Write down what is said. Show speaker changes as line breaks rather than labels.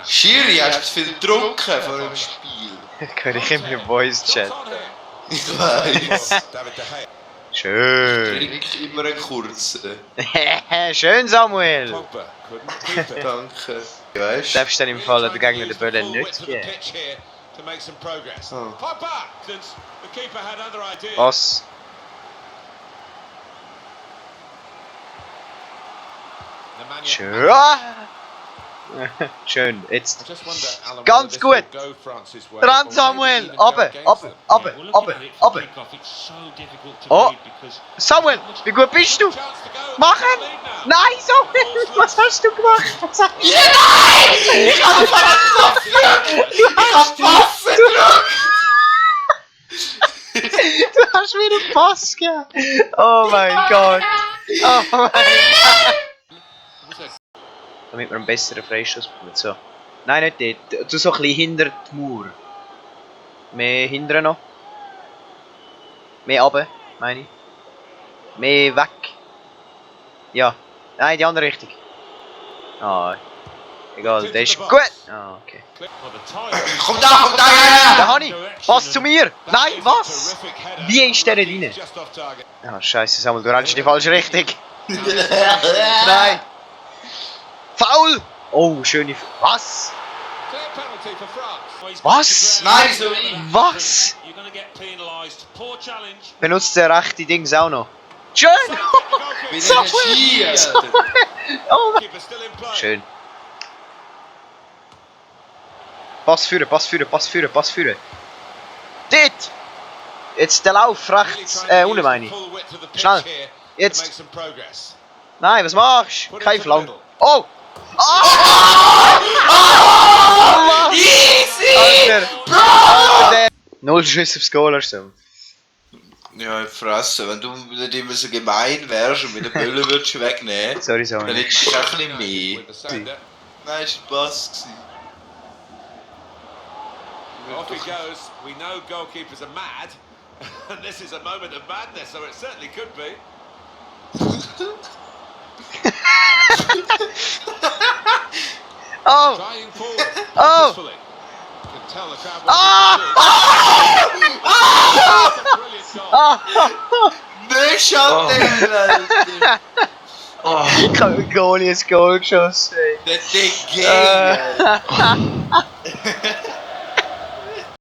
Schiri, hast du viel getrunken vor dem Spiel?
Kann ich immer im Voice-Chat.
Ich weiß.
Schön.
Ich trinke immer einen kurzen.
Schön, Samuel.
Danke. Weißt
Darfst du dann im Fall der Gegner den Böller nicht geben?
Oh.
Was? Schön. Schön, jetzt. Ganz gut. Dran, Samuel. Runter. Oh. Samuel, wie gut bist du? Machen! Nein, Samuel! Was hast du gemacht? Was hast du
Nein! Ich hab Waffen
Du hast mir den Pass gegeben! Oh mein Gott! Oh mein Gott! Damit wir einen besseren Freistoß bekommen. So. Nein, nicht dort. Du so ein bisschen hinter die Mauer. Mehr hinten noch. Mehr runter, meine ich. Mehr weg. Ja. Nein, die andere Richtung. Ah. Egal, der ist gut. Ah, okay.
Komm da, ja!
Da habe ich! Pass zu mir! Nein, was? Wie ist der nicht rein? Ah, scheiße, Samuel, du rennst in die falsche Richtung. Nein! Foul! Oh, schöne... Was? Was?
Nein, so nicht!
Was? Benutzt der rechte Dings auch noch. Schön!
Wie
Samuel! Oh mein... Schön. Pass führen. Dort! Jetzt der Lauf rechts, unten meine ich. Schnell. Jetzt. Nein, was machst du? Kein Flank. Oh!
Easy!
Alter, 0 Schüsse aufs Goal hast du.
Ja, Fresse, wenn du nicht immer so gemein wärst und mit der Böller würdest du wegnehmen,
Sorry,
dann
Samuel.
hättest du auch ein bisschen mehr. Nein, es war ein Pass.
Off he goes. We know goalkeepers are mad, and this is a moment of madness, so it certainly could be.
Oh!
Trying forward.
Oh!
Purposefully. You can tell the crowd brilliant goal.
Nein, Schatten!
Ich habe mit Goalie ein Goal geschossen.
Der Ding geht!